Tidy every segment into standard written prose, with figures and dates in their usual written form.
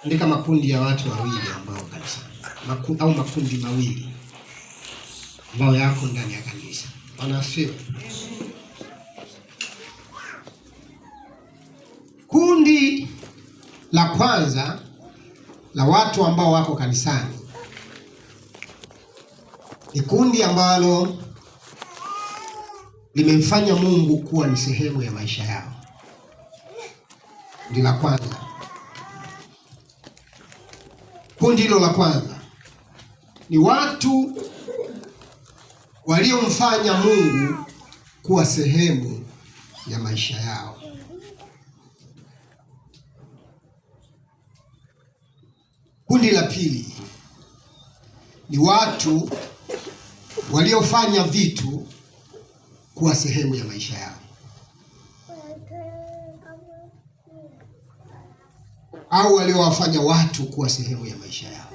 Andika makundi ya watu wawili ambao kanisani au makundi mawili ambayo yako ndani ya kanisa. Bwana asifiwe. Kundi la kwanza la watu ambao wako kanisani ni kundi ambalo limemfanya Mungu kuwa ni sehemu ya maisha yao. Kundi la kwanza. Kundi hilo la kwanza ni watu waliomfanya Mungu kuwa sehemu ya maisha yao. Kundi la pili ni watu waliofanya vitu kuwa sehemu ya maisha yao, au waliowafanya watu kuwa sehemu ya maisha yao,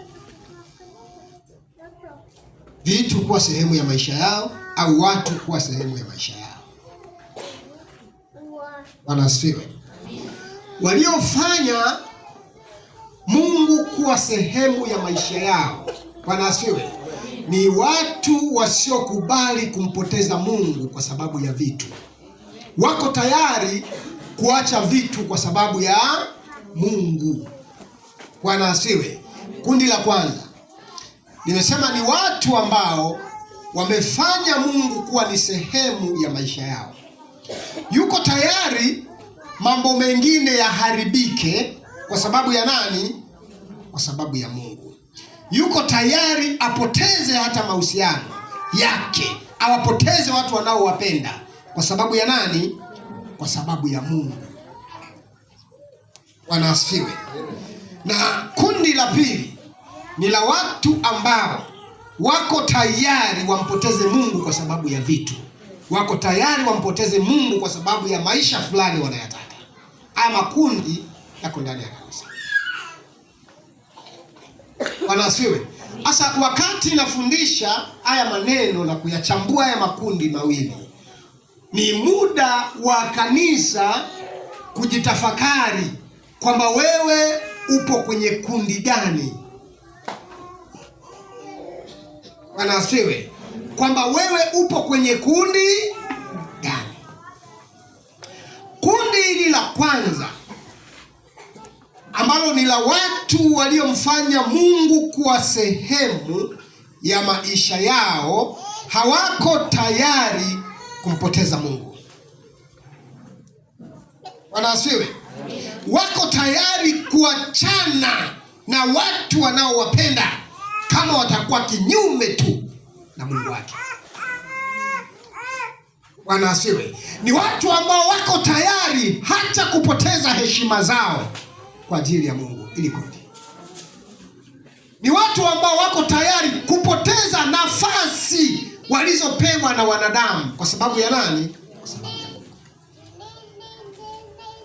vitu kuwa sehemu ya maisha yao, au watu kuwa sehemu ya maisha yao. Bwana asifiwe. Waliofanya Mungu kuwa sehemu ya maisha yao, Bwana asifiwe, ni watu wasiokubali kumpoteza Mungu kwa sababu ya vitu. Wako tayari kuacha vitu kwa sababu ya Mungu. Bwana asifiwe. Kundi la kwanza nimesema ni watu ambao wamefanya Mungu kuwa ni sehemu ya maisha yao. Yuko tayari mambo mengine yaharibike kwa sababu ya nani? Kwa sababu ya Mungu. Yuko tayari apoteze hata mahusiano yake, awapoteze watu wanaowapenda kwa sababu ya nani? Kwa sababu ya Mungu. Bwana asifiwe. Na kundi la pili ni la watu ambao wako tayari wampoteze Mungu kwa sababu ya vitu, wako tayari wampoteze Mungu kwa sababu ya maisha fulani wanayataka. Haya makundi yako ndani ya kanisa. Bwana asifiwe. Sasa wakati nafundisha haya maneno na kuyachambua haya makundi mawili, ni muda wa kanisa kujitafakari kwamba wewe upo kwenye kundi gani. Bwana asifiwe, kwamba wewe upo kwenye kundi gani. Kundi hili la kwanza ambalo ni la watu waliomfanya Mungu kuwa sehemu ya maisha yao, hawako tayari kumpoteza Mungu. Bwana asifiwe. Wako tayari kuachana na watu wanaowapenda kama watakuwa kinyume tu na Mungu wake. Bwana asifiwe. Ni watu ambao wako tayari hata kupoteza heshima zao kwa ajili ya Mungu. Ili kundi ni watu ambao wako tayari kupoteza nafasi walizopewa na wanadamu kwa sababu ya nani? Kwa sababu ya Mungu.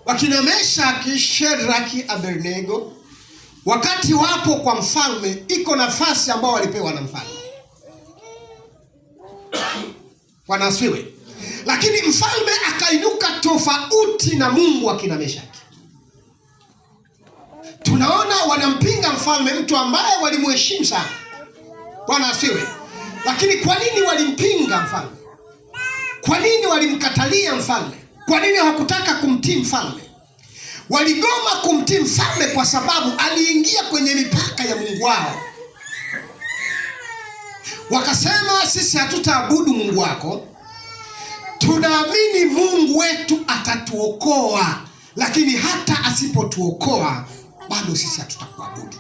Wakina Meshaki, Shedraki, Abednego wakati wapo kwa mfalme, iko nafasi ambao walipewa na mfalme. Bwana asifiwe. Lakini mfalme akainuka tofauti na Mungu akina Meshaki. Tunaona wanampinga mfalme, mtu ambaye walimheshimu sana. Bwana asifiwe. Lakini kwa nini walimpinga mfalme? Kwa nini walimkatalia mfalme? Kwa nini hawakutaka kumtii mfalme? Waligoma kumtii mfalme kwa sababu aliingia kwenye mipaka ya Mungu wao. Wakasema, sisi hatutaabudu Mungu wako, tunaamini Mungu wetu atatuokoa, lakini hata asipotuokoa bado sisi hatutakuabudu.